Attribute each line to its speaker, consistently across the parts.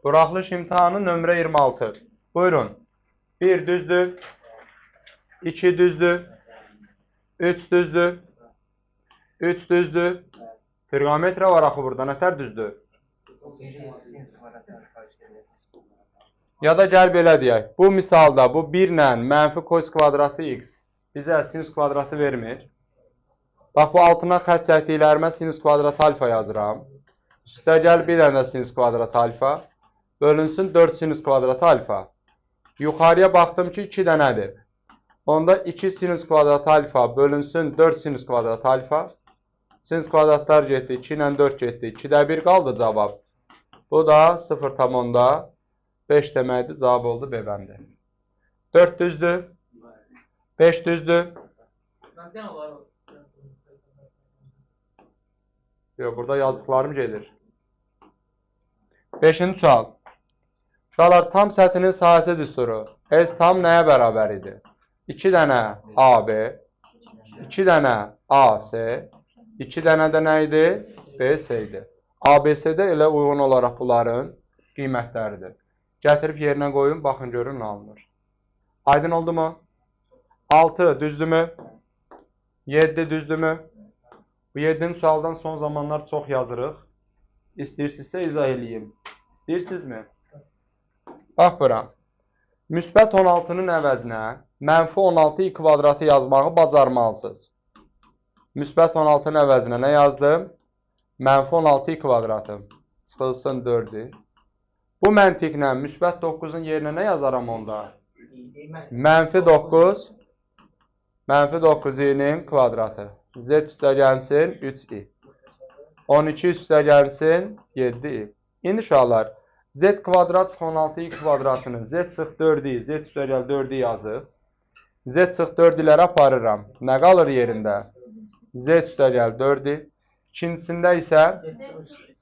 Speaker 1: Buraxılış imtahanı nömrə 26. Buyurun. 1 düzdür. 2 düzdür. 3 düzdür. 3 düzdür. Trigonometriya var axı burada. Nətər düzdür? Ya da gəl belə deyək. Bu misalda bu 1 ilə mənfi kos kvadratı x bizə sinus kvadratı vermir. Bax, bu altına xətt çəkdiklərimə sinus kvadratı alfa yazıram. Üstə gəl bir dənə də sinus kvadratı alfa. Bölünsün 4 sinus kvadratı alfa. Yuxarıya baxdım ki, 2 dənədir. Onda 2 sinus kvadratı alfa bölünsün 4 sinus kvadratı alfa. Sinus kvadratlar getdi, 2 ilə 4 getdi. 2-də 1 qaldı cavab. Bu da 0,5 deməkdir. Cavab oldu B bəndi. 4 düzdür. 5 düzdür. Yox, burada yazdıqlarım gedir. 5-ci sual. Uşaqlar, tam səthinin sahəsi düsturu. S tam nəyə bərabər idi? 2 dənə AB, 2 dənə AC, 2 dənə də nə idi? BC idi. ABC-də elə uyğun olaraq bunların qiymətləridir. Gətirib yerinə qoyun, baxın görün nə alınır. Aydın oldu mu? 6 düzdürmü? 7 düzdürmü? Bu 7-ci sualdan son zamanlar çox yazırıq. İstəyirsinizsə izah eləyim. İstəyirsinizmi? Bax bura. Müsbət 16-nın əvəzinə mənfi 16 i kvadratı yazmağı bacarmalısınız. Müsbət 16-nın əvəzinə nə yazdım? Mənfi 16 i kvadratı. Çıxılsın 4-ü. Bu məntiqlə müsbət 9-un yerinə nə yazaram onda? Mənfi 9. Mənfi 9 i-nin kvadratı. Z üstə gəlsin 3i. 12 üstə gəlsin 7i. İndi uşaqlar, Z kvadrat çıx 16 i kvadratını, Z çıx 4i, Z üstə gəl 4i yazıb. Z çıx 4-ləri aparıram. Nə qalır yerində? Z üstə gəl 4i. İkincisində isə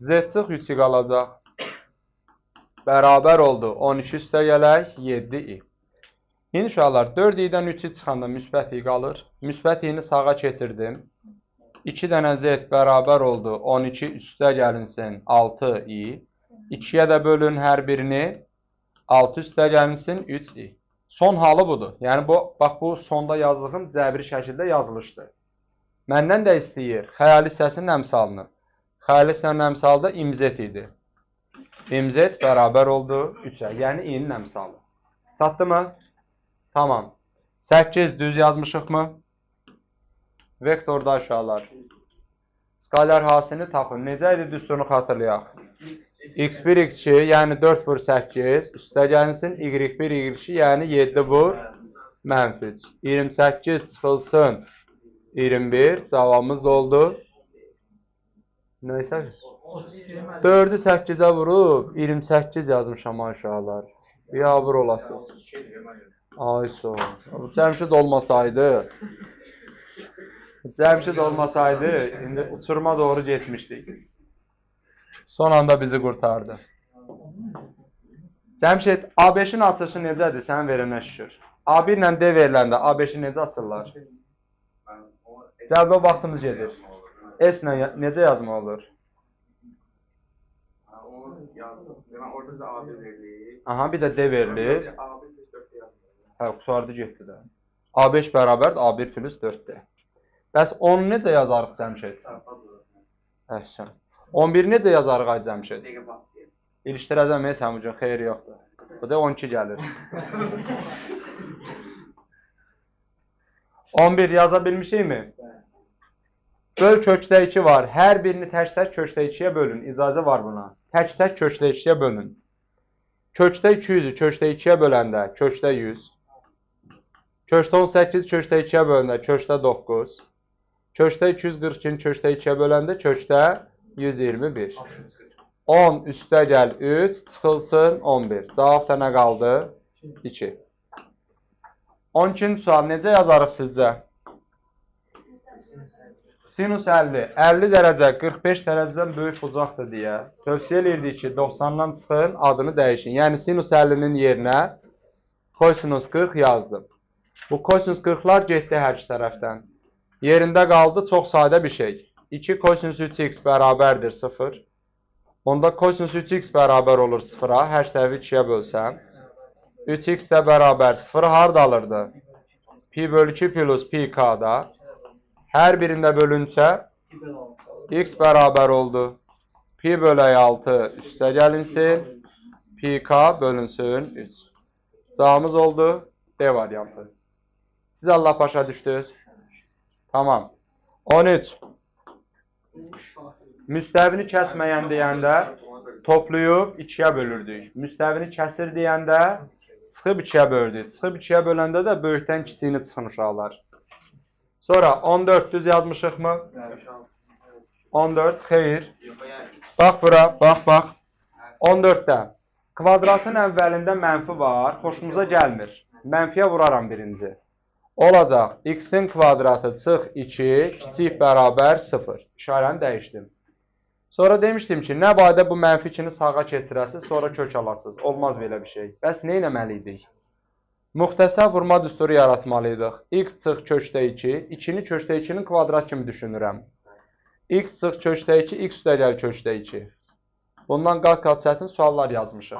Speaker 1: Z çıx 3i qalacaq. Bərabər oldu. 12 üstə gələk 7i. İndi uşaqlar, 4i-dən 3i çıxanda müsbət i qalır. Müsbət i-ni sağa keçirdim. 2 dənə Z bərabər oldu. 12 üstə gəlinsin 6i. 2-yə də bölün hər birini. 6 üstə gəlinsin 3i. Son halı budur. Yəni, bu, bax, bu sonda yazdığım cəbri şəkildə yazılışdır. Məndən də istəyir xəyali hissəsinin əmsalını. Xəyali hissənin əmsalı da imz idi. İmz bərabər oldu 3-ə. Yəni, i-nin əmsalı. Çatdı mı? Tamam. 8 düz yazmışıq mı? Vektorda uşaqlar. Skalar hasilini tapın. Necə idi düsturunu xatırlayaq? X1, X2, yəni 4 vur 8, üstə gəlinsin Y1, Y2, yəni 7 vur mənfi 3. 28 çıxılsın 21, cavabımız da oldu. Neysə? 4-ü 8-ə vurub 28 yazmışam ay uşaqlar. Biabır olasınız. Ay sağ ol. Cəmşid olmasaydı, Cəmşid olmasaydı, indi uçuruma doğru getmişdik. Son anda bizi qurtardı. Cəmşid, A5-in açılışı necədir? Sən verənə şükür. A1 ilə D veriləndə A5-i necə açırlar? Cəlbə vaxtımız gedir. S ilə necə yazma olur?
Speaker 2: Onu yazdım. Demək orada da A1 verilir.
Speaker 1: Aha, bir də D verilir.
Speaker 2: A1 plus 4 yazdım.
Speaker 1: Hə, qurtardı getdi də. A5 bərabərdir A1 plus 4D. Bəs 10 necə yazarıq Cəmşid? Əhsən. 11 necə yazarıq ay Cəmşid?
Speaker 2: Dəqiqə bax.
Speaker 1: İlişdirəcəm sən bu gün, xeyri yoxdur. Bu da 12 gəlir. 11 yaza bilmişikmi? Böl kökdə 2 var. Hər birini tək-tək kökdə 2-yə bölün. İcazə var buna. Tək-tək kökdə 2-yə bölün. Kökdə 200-ü kökdə 2-yə böləndə kökdə 100. Kökdə 18 kökdə 2-yə böləndə kökdə 9. Kökdə 242-ni kökdə 2-yə böləndə kökdə 121. 10 üstə gəl 3, çıxılsın 11. Cavab da nə qaldı? 2. 12-ci sual necə yazarıq sizcə? Sinus 50. 50 dərəcə 45 dərəcədən böyük bucaqdır deyə tövsiyə eləyirdik ki, 90-dan çıxın, adını dəyişin. Yəni sinus 50-nin yerinə kosinus 40 yazdım. Bu kosinus 40-lar getdi hər iki tərəfdən. Yerində qaldı çox sadə bir şey. 2 kosinus 3x bərabərdir 0. Onda kosinus 3x bərabər olur 0-a. Hər tərəfi 2-yə bölsəm. 3x də bərabər 0-ı harda alırdı? Pi bölü 2 plus pi k-da. Hər birində bölüncə x bərabər oldu. Pi bölək 6 üstə gəlinsin. Pi k bölünsün 3. Cavabımız oldu D variantı. Siz Allah başa düşdünüz? Tamam. 13. Müstəvini kəsməyən deyəndə toplayıb 2-yə bölürdük. Müstəvini kəsir deyəndə çıxıb 2-yə bölürdük. Çıxıb 2-yə böləndə də böyükdən kiçiyini çıxın uşaqlar. Sonra 14 düz yazmışıq mı? 14, xeyir. Bax bura, bax, bax. 14-də kvadratın əvvəlində mənfi var, xoşumuza gəlmir. Mənfiyə vuraram birinci. Olacaq, x-in kvadratı çıx 2, kiçik bərabər 0. İşarəni dəyişdim. Sonra demişdim ki, nə badə bu mənfi 2-ni sağa keçirəsiniz, sonra kök alasınız. Olmaz belə bir şey. Bəs nə etməli idik? Müxtəsər vurma düsturu yaratmalıydıq. X çıx kökdə 2, 2-ni kökdə 2-nin kvadrat kimi düşünürəm. X çıx kökdə 2, x üstəgəl kökdə 2. Bundan qat-qat çətin suallar yazmışıq.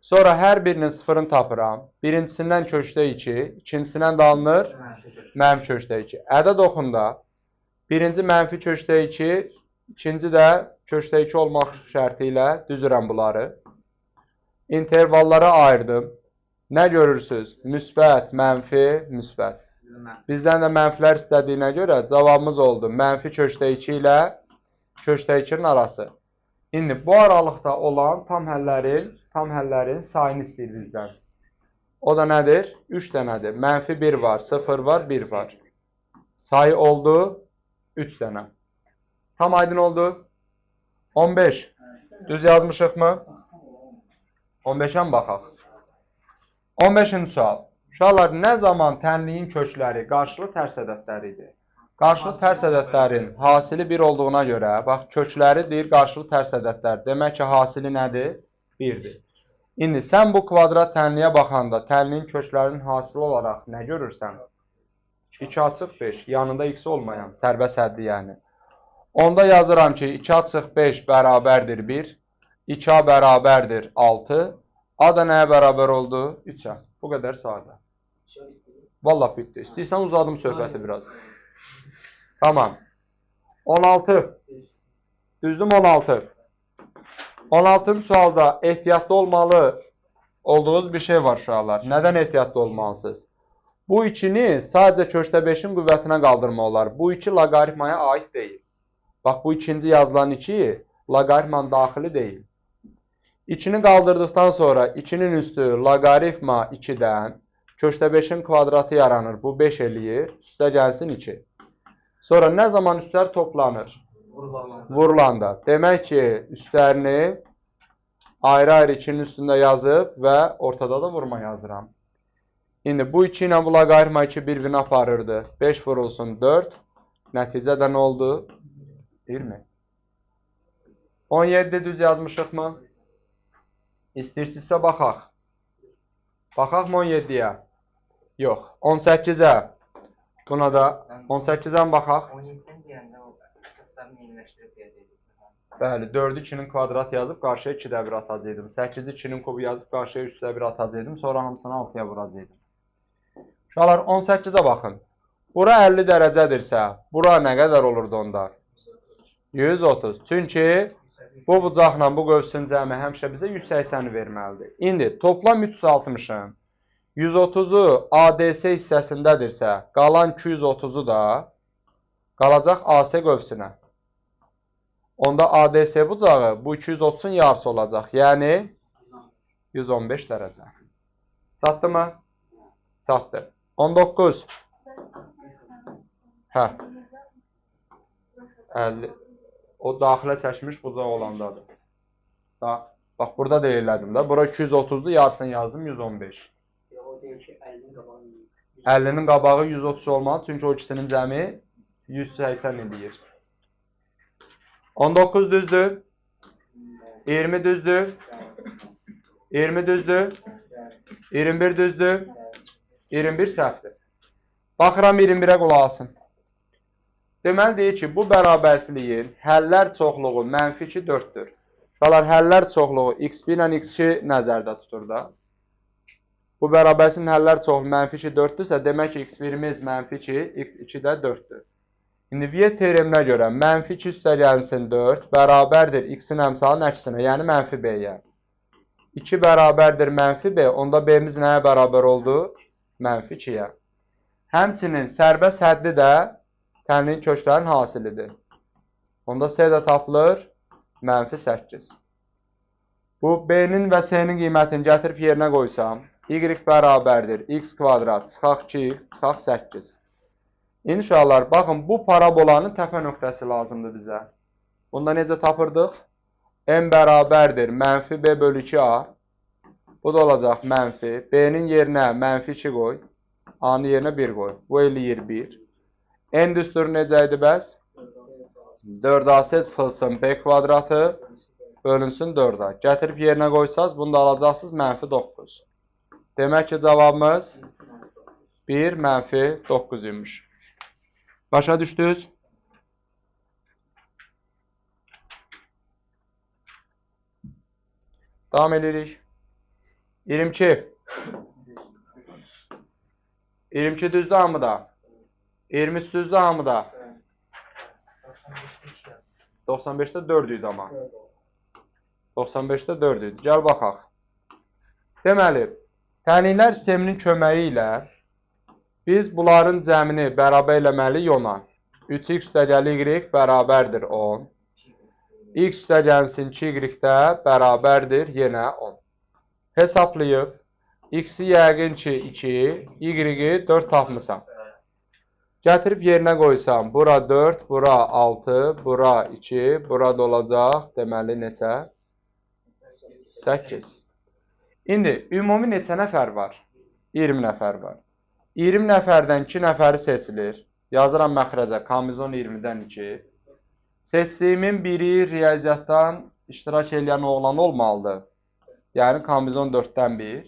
Speaker 1: Sonra hər birinin sıfırını tapıram. Birincisindən kökdə 2, ikincisindən də alınır mənfi kökdə 2. Ədəd oxunda birinci mənfi kökdə 2, ikinci də kökdə 2 olmaq şərti ilə düzürəm bunları. İntervallara ayırdım. Nə görürsünüz? Müsbət, mənfi, müsbət. Bizdən də mənfilər istədiyinə görə cavabımız oldu. Mənfi kökdə 2 ilə kökdə 2-nin arası. İndi bu aralıqda olan tam həllərin sayını istəyir bizdən. O da nədir? 3 dənədir. Mənfi 1 var, 0 var, 1 var. Sayı oldu 3 dənə. Tam aydın oldu? 15. Düz yazmışıq mı? 15-ə mi baxaq? 15-ci sual. Uşaqlar, nə zaman tənliyin kökləri qarşılı tərs ədədləri idi? Qarşılı tərs ədədlərin hasili 1 olduğuna görə, bax, kökləri deyir qarşılı tərs ədədlər. Demək ki, hasili nədir? 1-dir. İndi sən bu kvadrat tənliyə baxanda tənliyin köklərinin hasili olaraq nə görürsən? 2 açıq 5, yanında x olmayan, sərbəst həddi yəni. Onda yazıram ki, 2 açıq 5 bərabərdir 1, 2A bərabərdir 6, A da nəyə bərabər oldu? 3-ə. Bu qədər sadə. Vallah bitdi. İstəyirsən uzadım söhbəti biraz. Tamam. 16. Düzdüm 16. 16-cı sualda ehtiyatlı olmalı olduğunuz bir şey var uşaqlar. Nədən ehtiyatlı olmalısınız? Bu 2-ni sadəcə kökdə 5-in qüvvətinə qaldırmaq olar. Bu 2 loqaritmaya aid deyil. Bax, bu ikinci yazılan 2 loqaritmanın daxili deyil. 2-ni qaldırdıqdan sonra 2-nin üstü loqaritma 2-dən kökdə 5-in kvadratı yaranır. Bu 5 eləyir. Üstə gəlsin 2. Sonra nə zaman üstlər toplanır? Vurulanda. Demək ki, üstlərini ayrı-ayrı 2-nin üstündə yazıb və ortada da vurma yazıram. İndi bu 2 ilə bu loqaritma 2 bir-birini aparırdı. 5 vurulsun 4. Nəticə də nə oldu? 20. 17 düz yazmışıq mı? İstəyirsinizsə baxaq. Baxaq mı 17-yə? Yox. 18-ə. Buna da 18-ə baxaq.
Speaker 2: 17-dən deyəndə o əsaslarını yeniləşdirib deyəcəkdik.
Speaker 1: Bəli, 4-ü 2-nin kvadrat yazıb qarşıya 2-də 1 atacaqdım. 8-i 2-nin kubu yazıb qarşıya 3-də 1 atacaqdım. Sonra hamısını 6-ya vuracaqdım. Uşaqlar, 18-ə baxın. Bura 50 dərəcədirsə, bura nə qədər olurdu onda? 130. Çünki bu bucaqla bu qövsün cəmi həmişə bizə 180-i verməlidir. İndi toplam 360-ın 130-u ADC hissəsindədirsə, qalan 230-u da qalacaq AC qövsünə. Onda ADC bucağı bu 230-un yarısı olacaq. Yəni 115 dərəcə. Çatdı mı? Çatdı. 19. Hə. 50. O daxilə çəkmiş bucaq olandadır. Bax, burada da elədim də. Bura 230-dur, yarısını yazdım 115.
Speaker 3: O deyir ki, 50-nin qabağı
Speaker 1: 50-nin qabağı 130 olmalı, çünki o ikisinin cəmi 180 eləyir. 19 düzdür. 20 düzdür. 20 düzdür. 21 düzdür. 21 səhvdir. Baxıram 21-ə qulaq asın. Deməli deyir ki, bu bərabərsizliyin həllər çoxluğu mənfi 2, 4-dür. Uşaqlar, həllər çoxluğu x1 ilə x2 nəzərdə tutur da. Bu bərabərsizliyin həllər çoxluğu mənfi 2, 4-dürsə, demək ki, x1-imiz mənfi 2, x2 də 4-dür. İndi Viet teoreminə görə mənfi 2 üstə gəlsin 4 bərabərdir x-in əmsalının əksinə, yəni mənfi b-yə. 2 bərabərdir mənfi b, onda b-miz nəyə bərabər oldu? Mənfi 2-yə. Həmçinin sərbəst həddi də tənliyin köklərinin hasilidir. Onda c də tapılır mənfi 8. Bu b-nin və c-nin qiymətini gətirib yerinə qoysam, y bərabərdir x kvadrat, çıxaq 2x, çıxaq 8. İndi uşaqlar, baxın, bu parabolanın təpə nöqtəsi lazımdır bizə. Bunda necə tapırdıq? M bərabərdir mənfi b bölü 2a. Bu da olacaq mənfi. B-nin yerinə mənfi 2 qoy. A-nın yerinə 1 qoy. Bu eləyir 1. N düsturu necə idi bəs? 4AC çıxılsın B kvadratı bölünsün 4A. Gətirib yerinə qoysaz, bunu da alacaqsınız mənfi 9. Demək ki, cavabımız 1 mənfi 9 imiş. Başa düşdünüz? Davam edirik. 22. 22 düzdür hamıda. 23 düzdür hamıda.
Speaker 2: 95'te 2 yazmış.
Speaker 1: 95-də 4 idi amma. 95-də 4 idi. Gəl baxaq. Deməli, tənliklər sisteminin köməyi ilə biz bunların cəmini bərabər eləməliyik 10-a. 3x üstəgəl y bərabərdir 10. X üstəgəlsin 2y də bərabərdir yenə 10. Hesablayıb, x-i yəqin ki 2, y-i 4 tapmısan. Gətirib yerinə qoysam, bura 4, bura 6, bura 2, bura da olacaq, deməli neçə? 8. İndi, ümumi neçə nəfər var? 20 nəfər var. 20 nəfərdən 2 nəfəri seçilir. Yazıram məxrəcə, kamizon 20-dən 2. Seçdiyimin biri riyaziyyatdan iştirak eləyən oğlan olmalıdır. Yəni, kamizon 4-dən 1.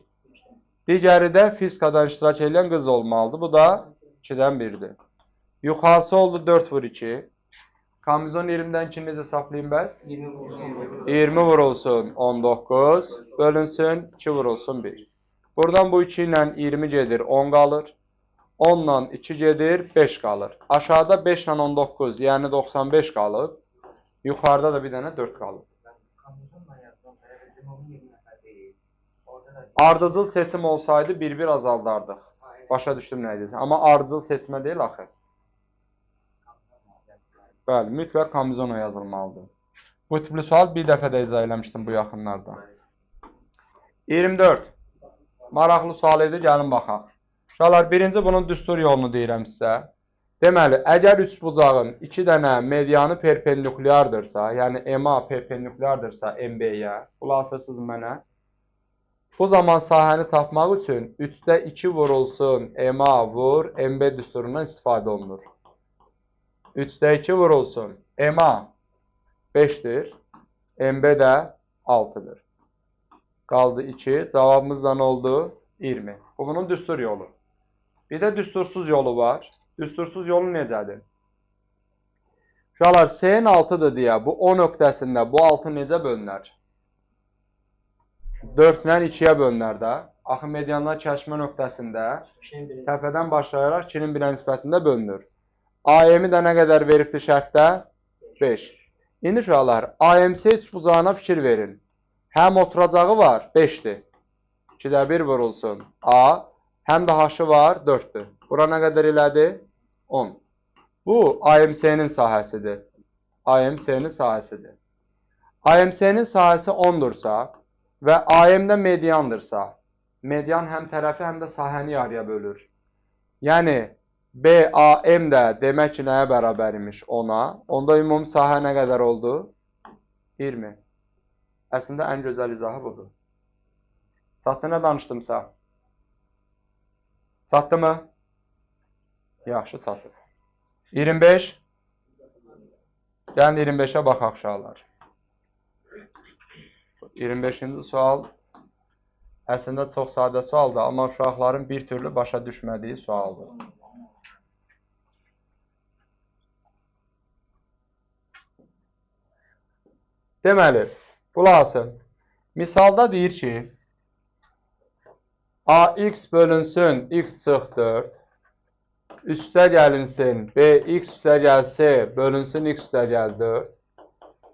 Speaker 1: Digəri də fizikadan iştirak eləyən qız olmalıdır. Bu da 2-dən 1-dir. Yuxarısı oldu 4 vur 2. Kamizon 20-dən 2 necə hesablayayım bəs?
Speaker 2: 20 vurulsun.
Speaker 1: 20 vurulsun 19, bölünsün 2 vurulsun 1. Buradan bu 2 ilə 20 gedir, 10 qalır. 10 ilə 2 gedir, 5 qalır. Aşağıda 5 ilə 19, yəni 95 qalıb. Yuxarıda da bir dənə 4 qalıb.
Speaker 2: Kamizonla yazılan bərabər ümumi 20 nəfər deyil. Orada da
Speaker 1: Ardıcıl seçim olsaydı bir-bir azaldardıq. Başa düşdüm nə edirsən. Amma ardıcıl seçmə deyil axı. Bəli, mütləq kamizona yazılmalıdır. Bu tipli sual bir dəfə də izah eləmişdim bu yaxınlarda. 24. Maraqlı sual idi, gəlin baxaq. Uşaqlar, birinci bunun düstur yolunu deyirəm sizə. Deməli, əgər üçbucağın 2 dənə medianı perpendikulyardırsa, yəni MA perpendikulyardırsa MB-yə, qulaq mənə. Bu zaman sahəni tapmaq üçün 3-də 2 vurulsun MA vur MB düsturundan istifadə olunur. 3-də 2 vurulsun MA 5-dir, MB də 6-dır. Qaldı 2. Cavabımız da nə oldu? 20. Bu bunun düstur yolu. Bir də düstursuz yolu var. Düstursuz yolu necədir? Uşaqlar, S-nin 6-dır deyə bu O nöqtəsində bu 6 necə bölünər? 4 ilə 2-yə bölünər də. Axı mediandan kəşmə nöqtəsində təpədən başlayaraq 2-nin 1-ə nisbətində bölünür. AM-i də nə qədər veribdir şərtdə? 5. İndi uşaqlar, AMC üçbucağına fikir verin. Həm oturacağı var, 5-dir. 2-də 1 vurulsun. A, həm də H-ı var, 4-dür. Bura nə qədər elədi? 10. Bu, AMC-nin sahəsidir. AMC-nin sahəsidir. AMC-nin sahəsi 10-dursa və AM də mediandırsa, median həm tərəfi, həm də sahəni yarıya bölür. Yəni, BAM də demək ki, nəyə bərabər imiş? 10-a. Onda ümumi sahə nə qədər oldu? 20. Əslində, ən gözəl izahı budur. Çatdı nə danışdımsa? Çatdı mı? Yaxşı, çatdı. 25. Gəlin 25-ə baxaq uşaqlar. 25-ci sual əslində çox sadə sualdır, amma uşaqların bir türlü başa düşmədiyi sualdır. Deməli, Qulaq asın. Misalda deyir ki, AX bölünsün x çıx 4, üstə gəlinsin BX üstə gəl C bölünsün x üstə gəl 4,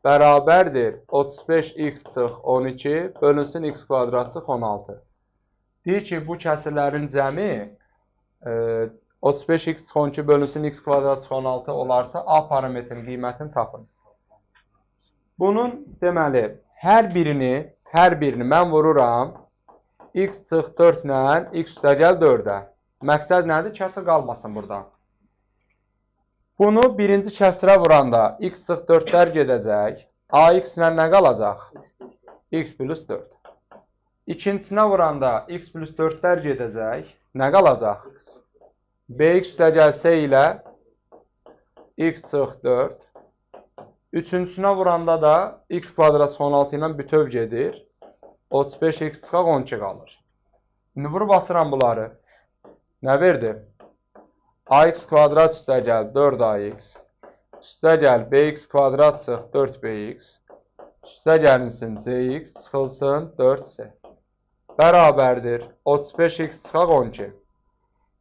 Speaker 1: bərabərdir 35x çıx 12 bölünsün x kvadrat çıx 16. Deyir ki, bu kəsirlərin cəmi 35x çıx 12 bölünsün x kvadrat çıx 16 olarsa, A parametrinin qiymətini tapın. Bunun, deməli, hər birini mən vururam x çıx 4 ilə x üstəgəl 4-ə. Məqsəd nədir? Kəsir qalmasın burada. Bunu birinci kəsirə vuranda x çıx 4-lər gedəcək. AX ilə nə qalacaq? X plus 4. İkincisinə vuranda x plus 4-lər gedəcək. Nə qalacaq? BX üstəgəl C ilə x çıx 4. Üçüncüsünə vuranda da x kvadrat 16 ilə bütöv gedir. 35x çıxaq 12 qalır. İndi vurub açıram bunları. Nə verdi? AX kvadrat üstəgəl 4AX, üstəgəl BX kvadrat çıx 4BX, üstə gəlinsin CX çıxılsın 4C. Bərabərdir 35x çıxaq 12.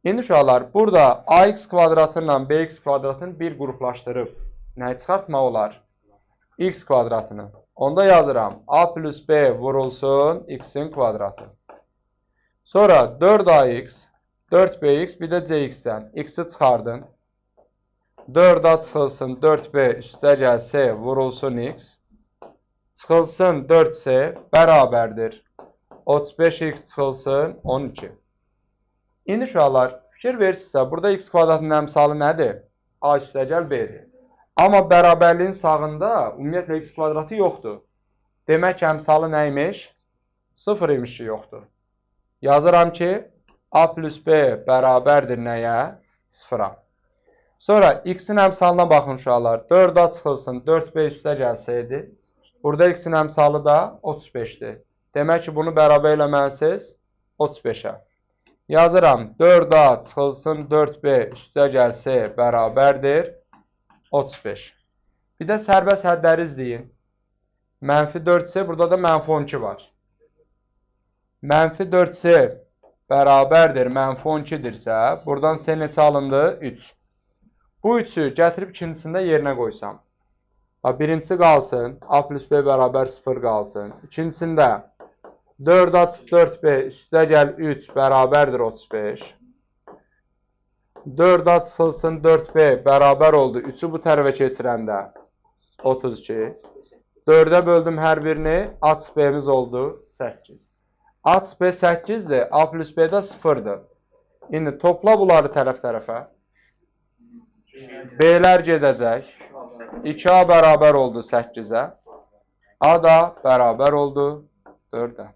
Speaker 1: İndi uşaqlar, burada AX kvadratı ilə BX kvadratını bir qruplaşdırıb nəyi çıxartmaq olar? X kvadratını. Onda yazıram A plus B vurulsun X-in kvadratı. Sonra 4AX, 4BX, bir də CX-dən. X-i çıxardın. 4A çıxılsın 4B üstə gəl C vurulsun X. Çıxılsın 4C bərabərdir 35X çıxılsın 12. İndi uşaqlar, fikir verirsinizsə, burada X kvadratının əmsalı nədir? A üstəgəl B-dir. Amma bərabərliyin sağında ümumiyyətlə x kvadratı yoxdur. Demək ki, əmsalı nə imiş? 0 imiş ki, yoxdur. Yazıram ki, A plus B bərabərdir nəyə? 0-a. Sonra x-in əmsalına baxın uşaqlar. 4A çıxılsın, 4B üstə gəlsəydi. Burada x-in əmsalı da 35-dir. Demək ki, bunu bərabər eləməlisiniz 35-ə. Yazıram, 4A çıxılsın, 4B üstə gəlsə bərabərdir 35. Bir də sərbəst hədləri izləyin. Mənfi 4C, burada da mənfi 12 var. Mənfi 4C bərabərdir, mənfi 12-dirsə, buradan C neçə alındı? 3. Bu 3-ü gətirib ikincisində yerinə qoysam. Birincisi qalsın, A plus B bərabər 0 qalsın. İkincisində 4A 4B üstə gəl 3 bərabərdir 35. 4A çıxılsın 4B bərabər oldu. 3-ü bu tərəfə keçirəndə 32. 4-ə böldüm hər birini. A çıx B-miz oldu 8. A çıx B 8-dir. A plus B də 0-dır. İndi topla bunları tərəf tərəfə. B-lər gedəcək. 2A bərabər oldu 8-ə. A da bərabər oldu 4-ə.